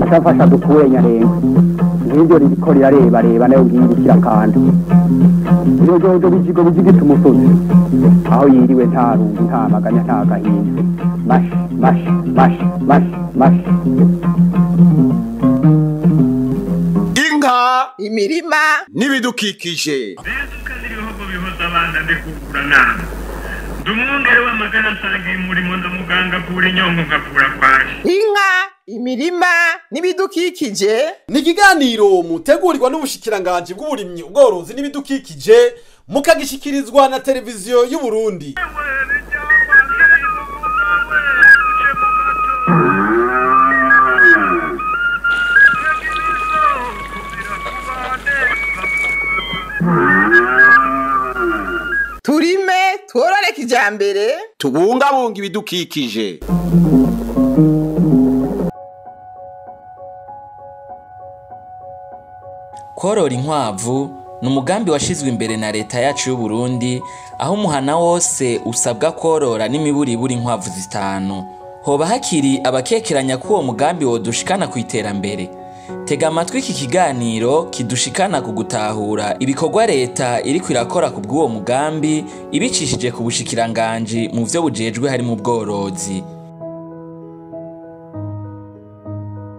Ashafasha dukure nyarenga ngiryo ririko rirareba reba nayo ngiyi kirakanda iyo bijigo bijigita umusozi aho yiriwe nta rungu nta maganya nta gahinda mash mash mash mash mash inka imirima n'ibidukikije Dumwongere w'amagana nsangiye umurimo ndamuganga kura inyongo ngakura kwaje. Inka, imirima n'ibidukikije ni ikiganiro mutegurirwa n'ubushikiranganje bw'uburimyi ubworozi n'ibidukikije mukagishikirizwa na televiziyo y'u Burundi. Turime tworore kijambere tubungabunga ibidukikije. Korora inkwavu ni umugambi washizwe imbere na leta yacu y'u Burundi, aho umuhana wose usabwa korora n'imiburiburi inkwavu zitanu. Hoba hakiri abakekeranya ko uwo mugambi wodushikana ku iterambere. Tega amatwi iki kiganiro kidushikana ku gutahura ibikorwa leta iriko irakora ku bw'uwo mugambi ibicishije ku bushikiranganji mu vyo bujejwe harimo ubworozi.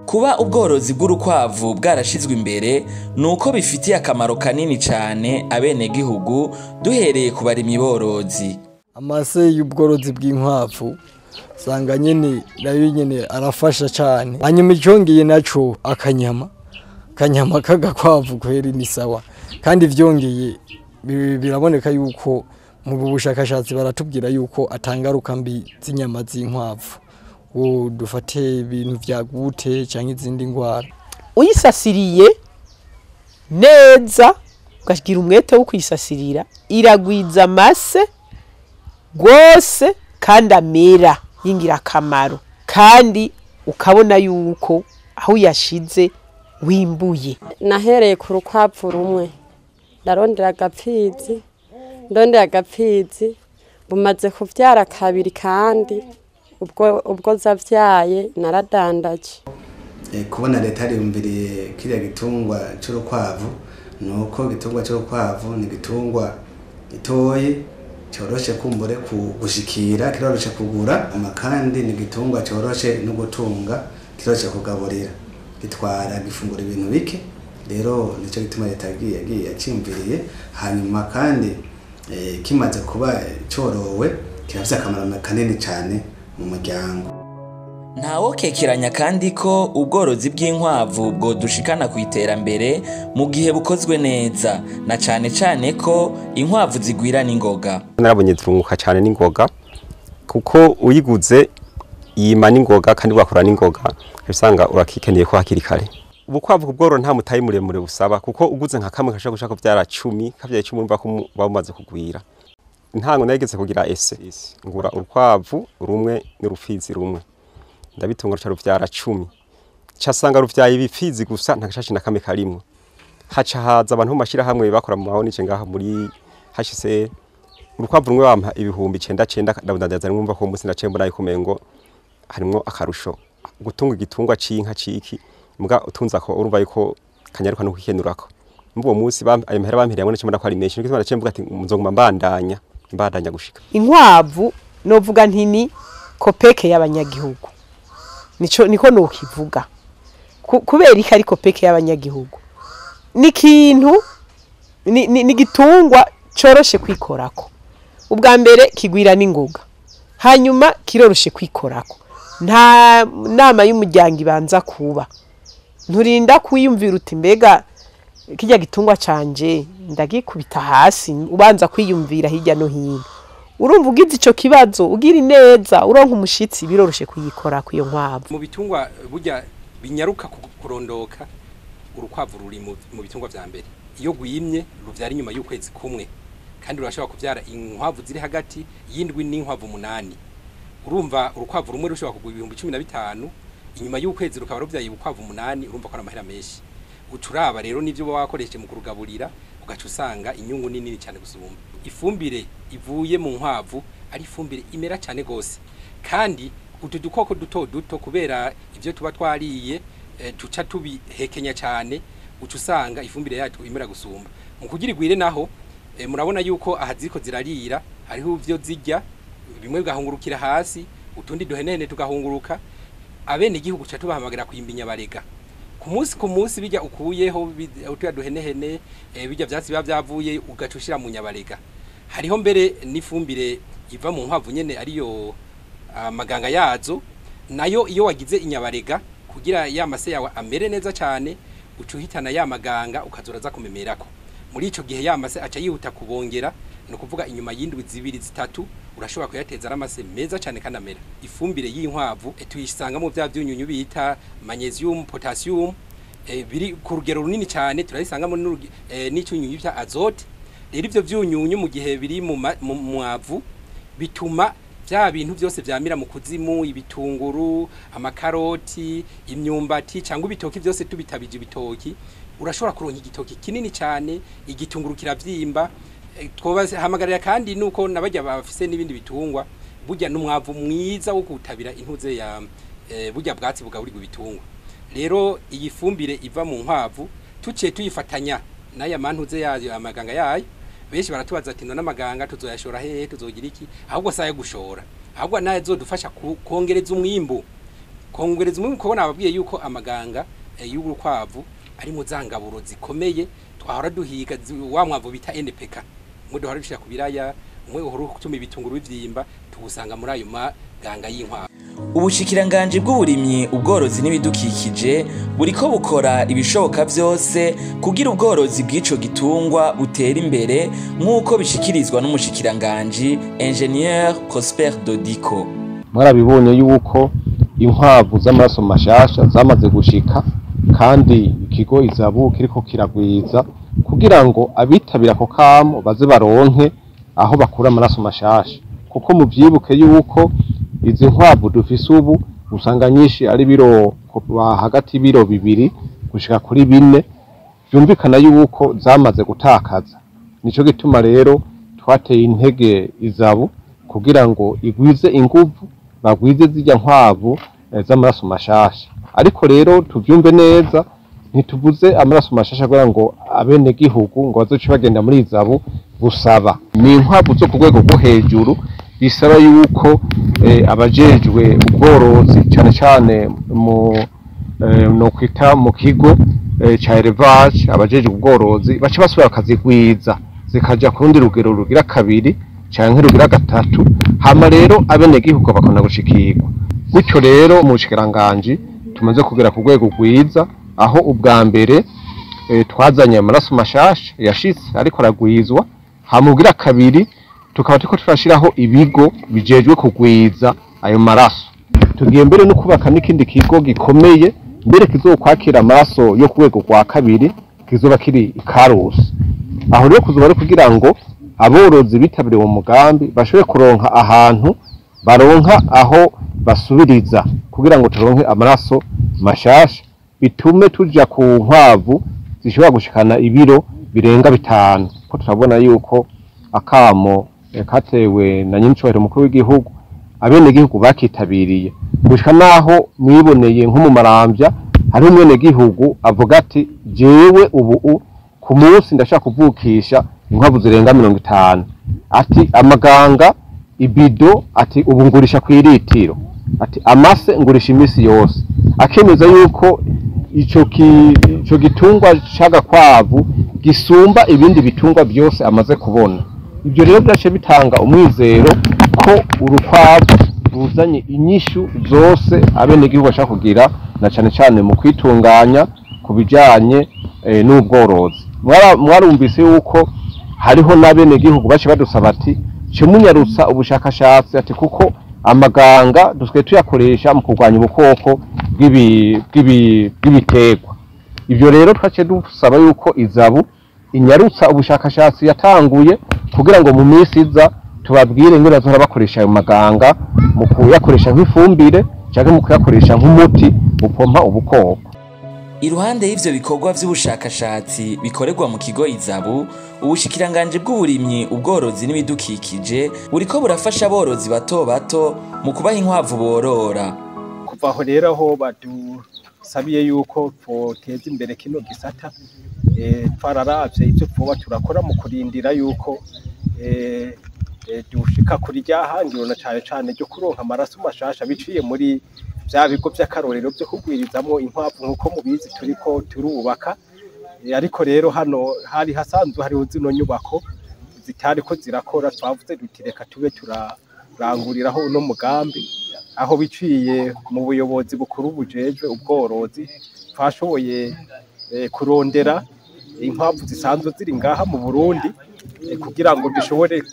Kuba ubworozi bw'urukwavu bwarashizwe imbere nuko bifitiye akamaro kanini cyane abenegihugu duhereye ku barimyi borozi. Amase y'ubworozi bw'inkwavu usanga nyene nayo nyene arafasha cyane. Hanyuma icyongeye naco akanyama k'agakwavu kweri ni sawa, kandi vyongeye biraboneka yuko mu bushakashatsi baratubwira yuko atangaruka mbi z'inyama z'inkwavu, wo dufate ibintu vya gute canke izindi ngwara. Uyisasiriye neza ugashyira umwete wo kuyisasirira, iragwiza amase gose kandi amera y'ingirakamaro, kandi ukabona yuko aho uyashize wimbuye. Nahereye ku rukwavu rumwe ndarondera agapfizi, ndondera agapfizi bumaze kuvyara kabiri, kandi ubwo zavyaye naradandaje. Kubona leta yariyumviriye kiriya gitungwa c'urukwavu, nuko igitungwa c'urukwavu ni igitungwa gitoyi cyoroshe kumbure gushikira, kiroroshe kugura, kandi ni igitungwa cyoroshe no gutunga, kiroroshe kugaburira, gitwara gifungura ibintu bike. Rero nico gituma leta yagiye yacimviriye. Hanyuma kandi kimaze kuba cyorowe kirafise akamaro kanini cyane mu muryango. Ntawokekeranya kandi ko ubworozi bw'inkwavu bwodushikana ku iterambere mu gihe bukozwe neza, na cane cane ko inkwavu zigwira n'ingoga. Narabonye zirunguka cane n'ingoga, kuko uyiguze yima n'ingoga kandi wakora n'ingoga, usanga urakikeneye ko hakiri kare. Ubukwavu kubworora nta mutayi muremure busaba, kuko uguze nka kamwe kashaka gushaka kuvyara 10, kavyaye 10 urumva ko bamaze kugwira. Ntango nageze kugira ese ngura urukwavu rumwe n'urufizi rumwe, ndabitunga ruca ruvyara 10, casanga ruvyaye ibifizi gusa nta gashashi na kamwe karimwo. Haca haza abantu mu mashira hamwe bakora mu mahoni ngaha muri HCR, urukwavu rumwe bampa ibihumbi 99, ndabudandaza numva ko umunsi naciye mbona yuko harimwo akarusho gutunga igitungwa c'inka ciki muga utunza ko urumva yuko kanyaruka no kwikenurako. Mbuwo munsi ayo mahera bampereye mbona cyo mbona ko ari menshi, nico naciye mvuga ati muzonguma mbandanya gushika. Inkwavu novuga ntini kopeke y'abanyagihugu, nico niko nokivuga kubera iki ari kopeke y'abanyagihugu, ni kintu ni gitungwa coroshe kwikorako. Ubwa mbere kigwira n'ingoga, hanyuma kiroroshe kwikorako, nta nama y'umuryango ibanza kuba, nturinda kwiyumvira uti mbega kijya gitungwa canje ndagikubita hasi, ubanza kwiyumvira hirya no hino. Urumva ugize ico kibazo ugira ineza uronka umushitsi, biroroshe kuyikora kuyo nkwavu. Mu bitungwa burya binyaruka kurondoka, urukwavu ruri mu bitungwa vya mbere. Iyo gwimye ruvyara inyuma y'ukwezi kumwe, kandi rurashobora kuvyara inkwavu ziri hagati y'indwi n'inkwavu 8. Urumva urukwavu rumwe rushobora kugwa ibihumbi 15, inyuma y'ukwezi rukaba ruvyaye ubukwavu 8, urumva ko ari amahera menshi. Ucuraba rero nivyo wakoresheje mu kurugaburira, ugaca usanga inyungu nini cyane gusumba. Ifumbire ivuye mu nkwavu ari ifumbire imera cyane gose, kandi Utu dukoko duto duto kubera ivyo tuba twariye tuca tubihekenya cyane, uca usanga ifumbire yacu imera gusumba. Mu kugira igwire naho murabona yuko aha ziriko zirarira hariho ivyo zirya bimwe bigahungurukira hasi, utundi duhenene tugahunguruka. Abene igihugu ca tubahamagara kwimba inyabarega ku munsi bijya ukuyeho utuya duhenehene, bijya vyatsi biba vyavuye ugaca ushira mu nyabarega. Hariho mbere n'ifumbire iva mu nkwavu nyene ariyo amaganga yazo, nayo iyo wagize inyabarega kugira ya mase yawe amere neza cyane uca uhitana ya maganga ukazora kumemerako. Muri ico gihe ya mase aca yihuta kubongera, no kuvuga inyuma y'indwi zibiri zitatu urashobora kuyateza aramase meza cyane kandi amera. Ifumbire y'inkwavu tuyisanga mu bya byunyunyu bita magnesium, potassium, biri ku rugero runini cyane, turayisangamo n'icyunyunyu cya azote. Rero ivyo byunyunyu mu gihe biri mu mwavu bituma bya bintu byose vyamira mu kuzimu, ibitunguru, amakaroti, imyumbati cyangwa ibitoki byose tubitabije ibitoki, urashobora kuronka igitoki kinini cyane, igitunguru kiravyimba. Twobahamagarira kandi nuko nabajya bafise n'ibindi bitungwa, burya n'umwavu mwiza wo kutabira intuze ya burya bwatsi bugaburirwa ibitungwa. Rero iyi fumbire iva mu nkwavu tuciye tuyifatanya n'aya mantuze yayo, amaganga yayo. Benshi baratubaza ati none amaganga tuzoyashora hehe, tuzogira iki? Ahubwo saye gushora, ahubwo nayo azodufasha kongereza umwimbu. Kongereza umwimbu kuko nababwiye yuko amaganga y'urukwavu ari mu zangaburo zikomeye twahora duhiga wa mwavu bita NPK, umwe duhora dushira ku biraya, umwe uhora utuma ibitunguru bivyimba, tugusanga muri ayo maganga y'inkwavu. Ubushikiranganje bw'uburimyi, ubworozi n'ibidukikije buriko bukora ibishoboka vyose kugira ubworozi bw'ico gitungwa butera imbere, nk'uko bishikirizwa n'umushikiranganje Ingénieur Prosper Dodiko. Mwarabibonye yuko inkwavu z'amaraso mashasha zamaze gushika, kandi ikigo Izabu kiriko kiragwiza kugira ngo abitabira ako kamo baze baronke aho bakura amaraso mashasha, kuko muvyibuke yuko izi nkwavu dufise ubu usanga nyinshi ari biro hagati y'ibiro 2 gushika kuri 4, byumvikana yuko zamaze gutakaza. Nico gituma rero twateye intege Izabu kugira ngo igwize inguvu, bagwize zijya nkwavu z'amaraso mashasha. Ariko rero tuvyumve neza, ntitubuze amaraso mashasha kugira ngo abene gihugu ngo bazoce bagenda muri Izabu gusaba. Ni inkwavu zo ku rwego rwo hejuru, bisaba yuko abajejwe ubworozi cyane cyane mu no kwita mu kigo ca élevage, abajejwe ubworozi bace basubira bakazigwiza zikaja ku rundi rugero rugira kabiri canke rugira gatatu, hama rero abene gihugu bakona gushikirwa. Gutyo rero mu bushikiranganje tumaze kugera ku rwego rwiza, aho ubwa mbere twazanye amaraso mashasha yashitse ariko aragwizwa, hamugira kabiri tukaba turiko turashiraho ibigo bijejwe kugwiza ayo maraso. Tugiye mbere no kubaka n'ikindi kigo gikomeye mbere kizokwakira amaraso yo ku rwego rwa kabiri, kizoba kiri Ikarusi. Aho rero kuzoba ari kugira ngo aborozi bitabiriye uwo mugambi bashobore kuronka ahantu baronka aho basubiriza, kugira ngo turonke amaraso mashasha, bitume tuja ku nkwavu zishobora gushikana ibiro birenga 5. Ko turabona yuko akamo katewe na nyincubahiro mukuru w'igihugu, abene gihugu bakitabiriye gushika naho mwiboneye nko mu Maramvya hari umwene gihugu avuga ati jewe ubu ku munsi ndashaka kuvukisha inkwavu zirenga 50, ati amaganga ibido, ati ubu ngurisha kwiritiro, ati amase ngurisha imisi yose. Akemeza yuko ico gitungwa c'agakwavu gisumba ibindi bitungwa byose amaze kubona. Ibyo rero byace bitanga umwizero ko urukwavu ruzanye inyishu zose abenegihugu bashaka kugira, na cane cane mu kwitunganya ku bijanye n'ubworozi. Mwarumvise yuko hariho n'abenegihugu bace badusaba ati cimunyarutsa ubushakashatsi, ati kuko amaganga dusigaye tuyakoresha mu kurwanya ubukoko bw'ibiterwa. Ibyo rero twace dusaba yuko Izabu inyarutsa ubushakashatsi yatanguye, kugira ngo mu minsi iza tubabwire ingene bazohora bakoresha ayo maganga mu kuyakoresha nk'ifumbire canke mu kuyakoresha nk'umuti upompa ubukoko. Iruhande y'ivyo bikorwa vy'ubushakashatsi bikorerwa mu kigo Izabu, ubushikiranganje bw'uburimyi, ubworozi n'ibidukikije buriko burafasha aborozi bato bato mu kubaha inkwavu borora. Kuva aho rero aho badusabiye yuko twoteza imbere kino gisata, twararavye ivyo twoba turakora mu kurindira yuko dushika kuri rya hangiro, na cane cane ryo kuronka amaraso mashasha biciye muri vya bigo vy'akarorero vyo kugwirizamwo inkwavu, nk'uko mubizi turiko turubaka. Ariko rero hano hari hasanzwe hariho zino nyubako zitariko zirakora, twavuze duti reka tube turaranguriraho uno mugambi. Aho biciye mu buyobozi bukuru bujejwe ubworozi, twashoboye kurondera inkwavu zisanzwe ziri ngaha mu Burundi, kugira ngo dushobore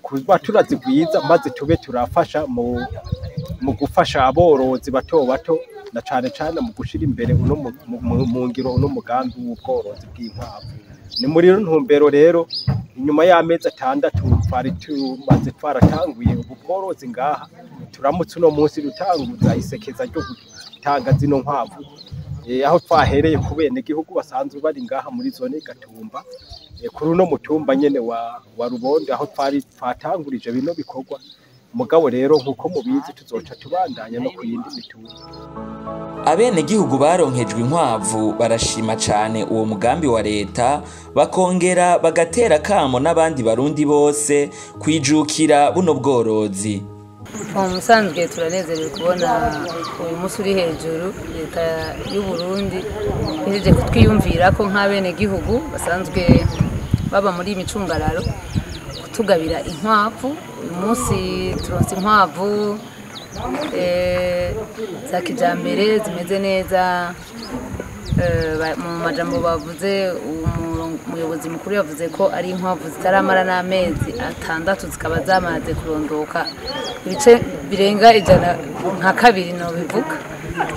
kuba turazigwiza, maze tube turafasha mu gufasha aborozi bato bato, na cane cane mu gushira imbere uno mu ngiro uno mugambi w'ubworozi bw'inkwavu. Ni muri iyo ntumbero rero, inyuma y'amezi 6 twari tumaze twaratanguye ubu bworozi ngaha, turamutse uno munsi dutanguza isekeza ryo gutanga zino nkwavu, aho twahereye ku benegihugu basanzwe bari ngaha muri zone Gatumba, kuri uno mutumba nyene wa Rubondo, aho twari twatangurije bino bikorwa. Mugabo rero nkuko mubizi tuzoca tubandanya no kuyindi mitumba. Abenegihugu baronkejwe inkwavu barashima cane uwo mugambi wa leta, bakongera bagatera kamo n'abandi barundi bose kwijukira buno bworozi. Musanzwe turanezerewe kubona uyu munsi uri hejuru, leta y'u Burundi ihejeje kutwiyumvira ko nk'abenegihugu basanzwe baba muri imicungararo kutugabira inkwavu. Uyu munsi turonse inkwavu za kijambere zimeze neza. Mu majambo bavuze, umuyobozi mukuru yavuze ko ari inkwavu zitaramara n'amezi 6 zikaba zamaze kurondoka ibice birenga 100 nka kabiri no bivuga.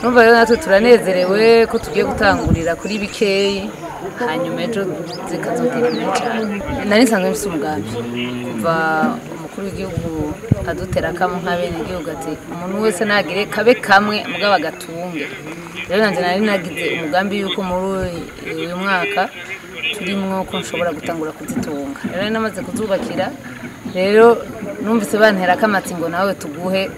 Numva rero natwe turanezerewe ko tugiye gutangurira kuri bikeyi, hanyuma ejo zikazotera imbere cyane. Nari nsanzwe mfise umugambi kuva umukuru w'igihugu adutera akamo nk'abenegihugu ati umuntu wese nagire kabe kamwe mugabo agatunge. Rero nanje nari nagize umugambi yuko muri uyu mwaka turimwo ko nshobora gutangura kuzitunga. Rero namaze kuzubakira, rero numvise bantera akamatsi ngo nawe tuguhe,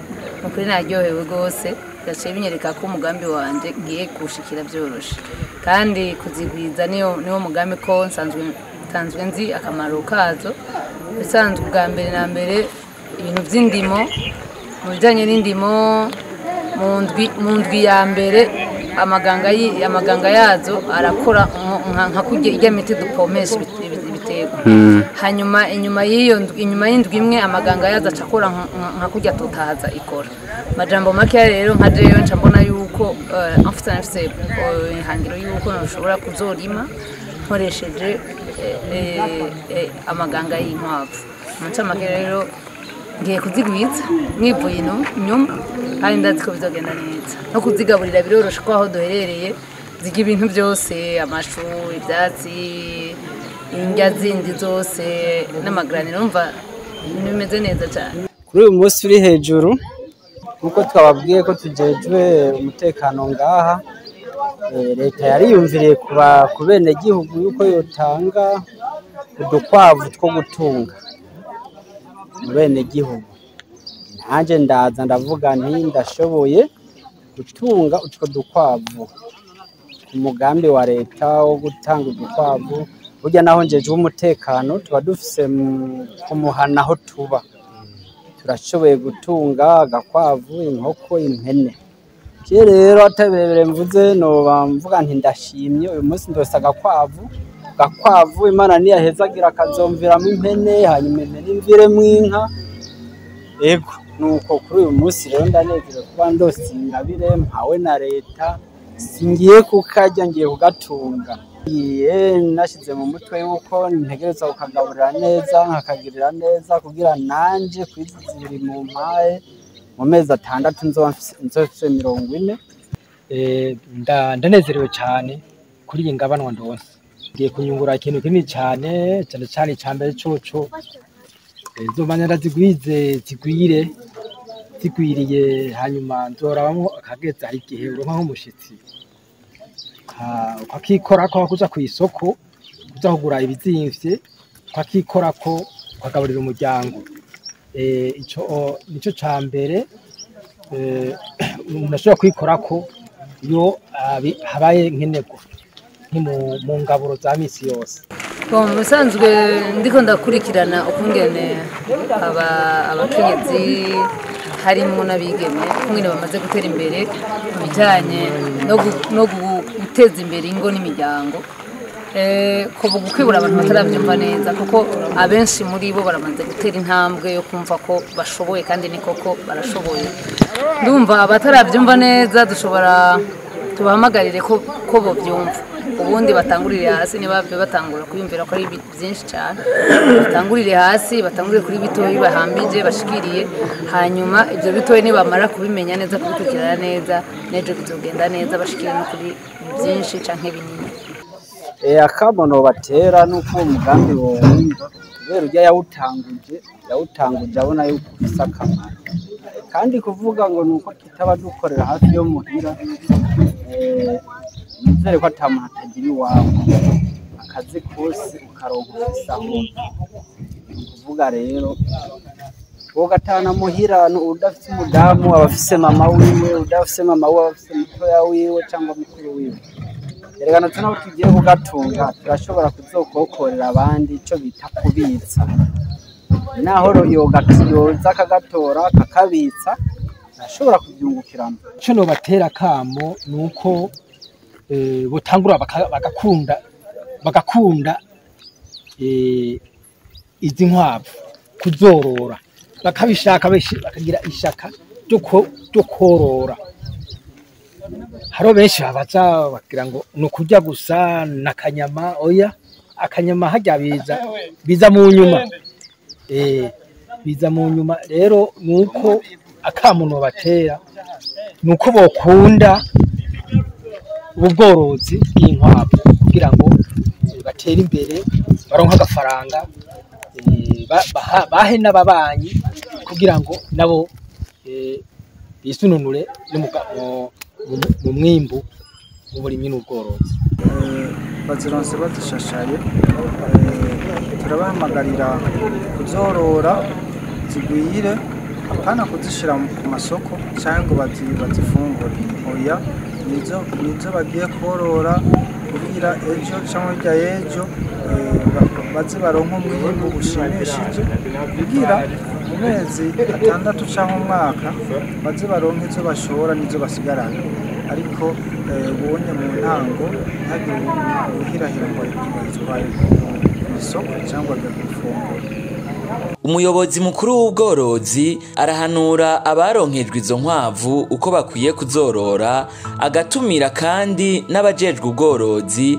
nukuri naryohewe rwose. Byaciye binyereka ko umugambi wanje ngiye kuwushikira byoroshe, kandi kuzigwiza niwo mugambi ko nsanzwe nzi akamaro kazo. Bisanzwe bwa mbere na mbere ibintu by'indimo, mu bijyanye n'indimo, mu ndwi ya mbere amaganga yazo arakora nka kurya ijya miti dupomesha ibiterwa. Hanyuma inyuma y'iyo inyuma y'indwi imwe amaganga yazo acakora nka kurya totahaza ikora. Majambo make rero nka jewe nca mbona yuko mfite ihangiro yuko nshobora kuzorima nkoresheje amaganga y'inkwavu. Mu ncamake rero ngiye kuzigwiza mwivuye inyuma, kandi ndazi ko bizogenda neza. No kuzigaburira biroroshe ko aho duherereye zirya ibintu byose, amashu, ibyatsi, indya zindi zose n'amagraniro, urumva ibintu bimeze neza cyane. Kuri uyu munsi uri hejuru, nkuko twababwiye ko tujejwe umutekano ngaha, leta yariyumviriye ku benegihugu yuko yotanga udukwavu two gutunga mu benegihugu. Nanjye ndaza ndavuga nti ndashoboye gutunga utwo dukwavu. Umugambi wa leta wo gutanga udukwavu, burya naho njejwe umutekano tuba dufise ku muhana aho tuba, turashoboye gutunga agakwavu, inkoko, impene. Je rero atabirebire mvuze noba mvuga nti ndashimye uyu munsi ndose agakwavu. Imana niyahezagira akazomviramo impene, hanyuma impene imviremo inka. Ego nuko kuri uyu munsi rero ndanezerewe kuba ndose ingabire mpawe na leta, singiye kukarya ngiye kugatunga. Ngiye nashize mu mutwe yuko ntegerezwa kukagaburira neza, nkakagirira neza kugira nanje kwizi zibiri mu mpaye mu mezi 6 nzoba mfise 40. Ndanezerewe cyane kuri iyi ngabanwa ndonse. Ngiye kunyungura ikintu kinini cyane, cyane cyane icambere coco nzobanya ndazigwize zigwire zigwiriye, hanyuma nzorabamwo akageza igihe uronka nk'umushitsi Ukakikorako kuja ku isoko kuja kugura ibizimvye, ukakikorako ukagaburira umuryango. Ico nico ca mbere umuntu ashobora kwikorako iyo habaye nkenerwa mu ngaburo za misi yose. Mu bisanzwe ndiko ndakurikirana ukungene abakenyezi harimo n'abigeme ukungene bamaze gutera imbere mu bijanye no guteza imbere ingo n'imiryango. Ko gukebura abantu batarabyumva neza, kuko abenshi muri bo baramaze gutera intambwe yo kumva ko bashoboye, kandi ni koko barashoboye. Ndumva abatarabyumva neza dushobora tubahamagarire ko bobyumva, ubundi batangurire hasi. Niba batangura kwiyumvira ko ari byinshi cyane, batangurire hasi, batangurire kuri bitoyi bahambije bashikiriye, hanyuma ibyo bitoyi nibamara kubimenya neza, kubikurikirana neza, n'ejo bizogenda neza, bashikire no kuri byinshi canke binini. Akamono batera nuko umugambi wumva kubera ujya yawutanguje abona yuko ufise akamaro, kandi kuvuga ngo nuko tutaba dukorera hafi yo muhira, nizere ko ata muntu atagira iwawe, akazi kose ukaronka ufise aho. Kuvuga rero wogatana muhira udafise umudamu aba afise mama wiwe, udafise mama wiwe aba afise mutoya wiwe cyangwa mukuru wiwe. Erega natwe nabo tugiye kugatunga turashobora kuzokokorera abandi ico bita kubitsa, naho yoza akagatora kakabitsa ashobora kubyungukiramo. Ico nobatera kamo nuko botangura bagakunda izi nkwavu kuzorora, bakabishaka bakagira ishaka ryo korora. Haro benshi babaza bagira ngo ni ukurya gusa n'akanyama. Oya, akanyama harya biza mu nyuma, biza mu nyuma. Rero nuko akamuno batera nuko bokunda ubu bworozi bw'inkwavu kugira ngo batere imbere, baronke agafaranga, bahe n'ababanyi kugira ngo nabo bisununure mu mwimbu w'uburimyi n'ubworozi. Bazironse bazishashaye, turabahamagarira kuzorora zigwire, apana kuzishira ku masoko cyangwa ngo bazifungure. Oya, nizo bagiye korora kugira ejo cyangwa hirya y'ejo baze baronke umwimbu ushimishije, kugira mu mezi 6 cyangwa umwaka baze baronke izo bashora n'izo basigarana. Ariko ubonye mu ntango ntagire uhirahira ngo ayitwaye ku isoko cyangwa ajya gufungura. Umuyobozi mukuru w'ubworozi arahanura abaronkejwe izo nkwavu uko bakwiye kuzorora, agatumira kandi n'abajejwe ubworozi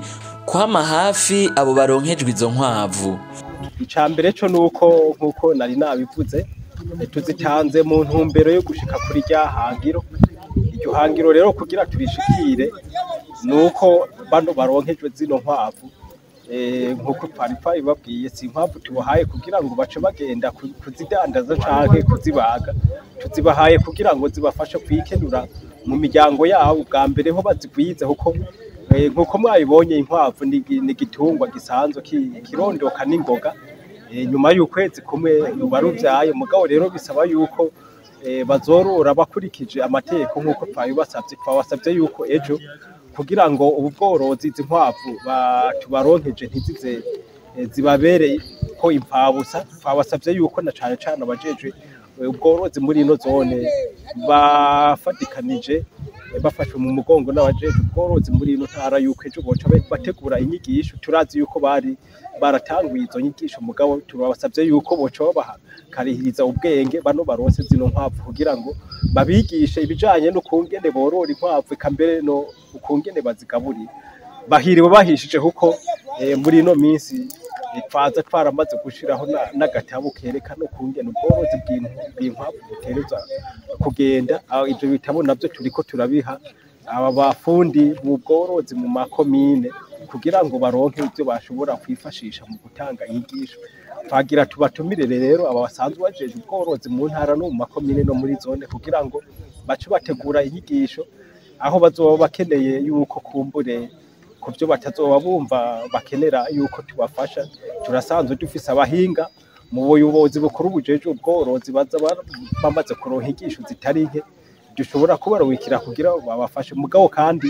kwama hafi abo baronkejwe izo nkwavu. Icambere cyo nuko nkuko nari nabivuze, tuzitanze mu ntumbero yo gushika kuri rya hangiro. Iryo hangiro rero kugira turishikire nuko bano baronkejwe zino nkwavu, nkuko twari babwiye, si inkwavu tubahaye kugira ngo bace bagenda kuzidandaza canke kuzibaga, tuzibahaye kugira ngo zibafashe kwikenura mu miryango yabo. Bwa mbere ho bazigwize, kuko nkuko mwabibonye inkwavu ni igitungwa gisanzwe kirondoka n'ingoga. Nyuma y'ukwezi kumwe ruba ruvyaye. Mugabo rero bisaba yuko bazorora bakurikije amategeko nkuko twabibasavye. Twabasavye yuko ejo kugira ngo ubu bworozi izi nkwavu tubaronkeje ntizize zibabereye ko impfabusa, twabasavye yuko na cane cane abajejwe ubworozi muri ino zone bafatikanije bafashwe mu mugongo n'abajejwe ubworozi muri ino ntara, yuko ejo boca bategura inyigisho. Turazi yuko bari baratanguye izo nyigisho, mugabo turabasavye yuko boca babakarihiriza ubwenge bano baronse zino nkwavu kugira ngo babigishe ibijanye n'ukungene borora inkwavu, eka mbere no ukungene bazigaburira. Bahiriwe bahishije kuko muri ino minsi twaza twaramaze gushiraho n'agatabo kerekana ukungene ubworozi bw'inkwavu butereza kugenda. Ivyo bitabo navyo turiko turabiha aba bafundi mu bworozi mu makomine kugira ngo baronke ivyo bashobora kwifashisha mu gutanga inyigisho. Twagira tubatumirire rero aba basanzwe bajeje ubworozi mu ntara no mu makomine no muri zone kugira ngo bace bategura inyigisho aho bazoba bakeneye yuko kumbure ku byo batazoba bumva bakenera yuko tubafasha. Turasanzwe dufise abahinga mu buyobozi bukuru bujejwe ubworozi baza bamaze kuronka inyigisho zitari nke dushobora kubarungikira kugira babafashe. Mugabo kandi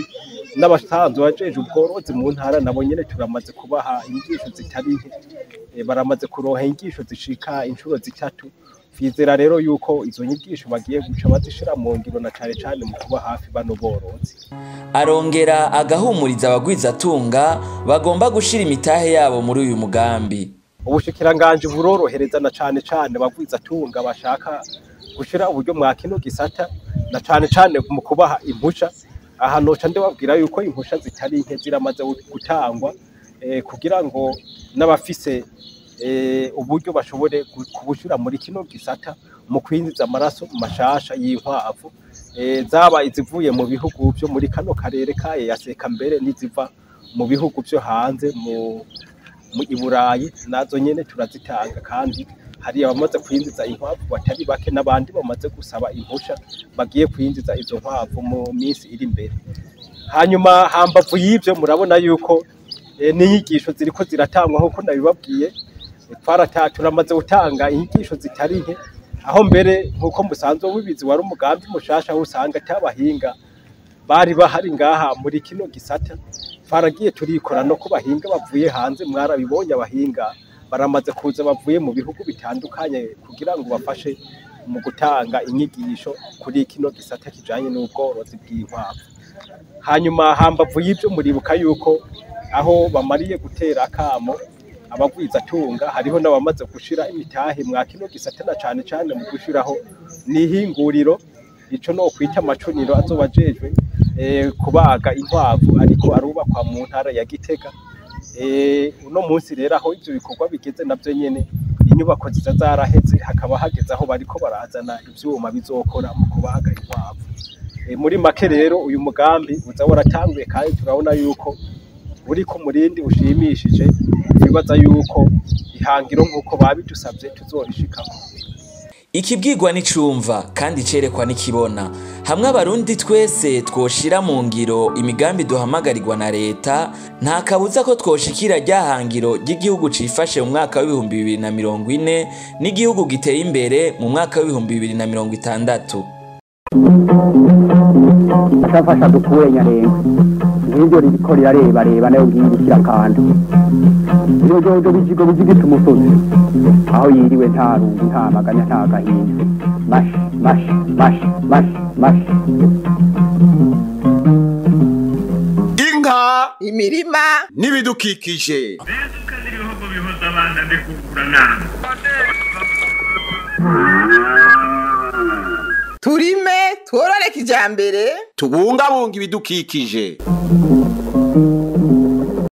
n'abasanzwe bajejwe ubworozi mu ntara nabo nyene turamaze kubaha inyigisho zitari nke, baramaze kuronka inyigisho zishika inshuro 3. Twizera rero yuko izo nyigisho bagiye guca bazishira mu ngiro na cane cane mu kuba hafi bano borozi. Arongera agahumuriza abagwizatunga bagomba gushira imitahe yabo muri uyu mugambi. Ubushikiranganje burorohereza na cane cane abagwizatunga bashaka gushira uburyo mwa kino gisata na cane cane mu kubaha impusha. Aha noca ndababwira yuko impusha zitari nke ziramaze gutangwa kugira ngo n'abafise uburyo bashobore kubushira muri kino gisata mu kwinjiza amaraso mashasha y'inkwavu, zaba izivuye mu bihugu byo muri kano karere ka EAC mbere n'iziva mu bihugu byo hanze mu Iburayi nazo nyene turazitanga. Kandi hari abamaze kwinjiza inkwavu batari bake n'abandi bamaze gusaba impusha bagiye kwinjiza izo nkwavu mu minsi iri imbere. Hanyuma hambavu y'ivyo murabona yuko n'inyigisho ziriko ziratangwa nkuko nabibabwiye. Turamaze gutanga inyigisho zitari nke, aho mbere nkuko musanzwe mubizi wari umugambi mushasha aho usanga atabahinga bari bahari ngaha muri kino gisata. Twaragiye turikora no ku bahinga bavuye hanze, mwarabibonye abahinga baramaze kuza bavuye mu bihugu bitandukanye kugira ngo bafashe mu gutanga inyigisho kuri kino gisata kijanye n'ubworozi bw'inkwavu. Hanyuma hambavu y'ivyo muribuka yuko aho bamariye gutera akamo abagwizatunga hariho n'abamaze gushira imitahe mwa kino gisata na cane cane mu gushiraho n'ihinguriro ico no kwita amacuniro azoba ajejwe kubaga inkwavu ariko arubakwa mu ntara ya Gitega. Uno munsi rero aho ivyo bikorwa bigeze navyo nyene inyubako ziza zaraheze, hakaba hageze aho bariko barazana ivyuma bizokora mu kubaga inkwavu. Muri make rero uyu mugambi uza waratanguye kandi turabona yuko uri ku murindi ushimishije. Twibaza yuko ihangiro nkuko babidusavye tuzorishikako. Ikibwirwa n'icumva kandi cerekwa n'ikibona. Hamwe abarundi twese twoshira mu ngiro imigambi duhamagarirwa na leta, nta kabuza ko twoshikira rya hangiro ry'igihugu cifashe mu mwaka w'ibihumbi 2040 n'igihugu giteye imbere mu mwaka w'ibihumbi 2060. Afasha dukure Nyarengwe ngiryo ririko rirarebareba nayo ngiyi ikirakanda ibijojo bijigo bijigita umusozi aho yiriwe nta rungu nta maganya nta gahinda. Mash mash mash mash mash. Inka, imirima n'ibidukikije. Turime tworore kijambere, tubungabunga ibidukikije.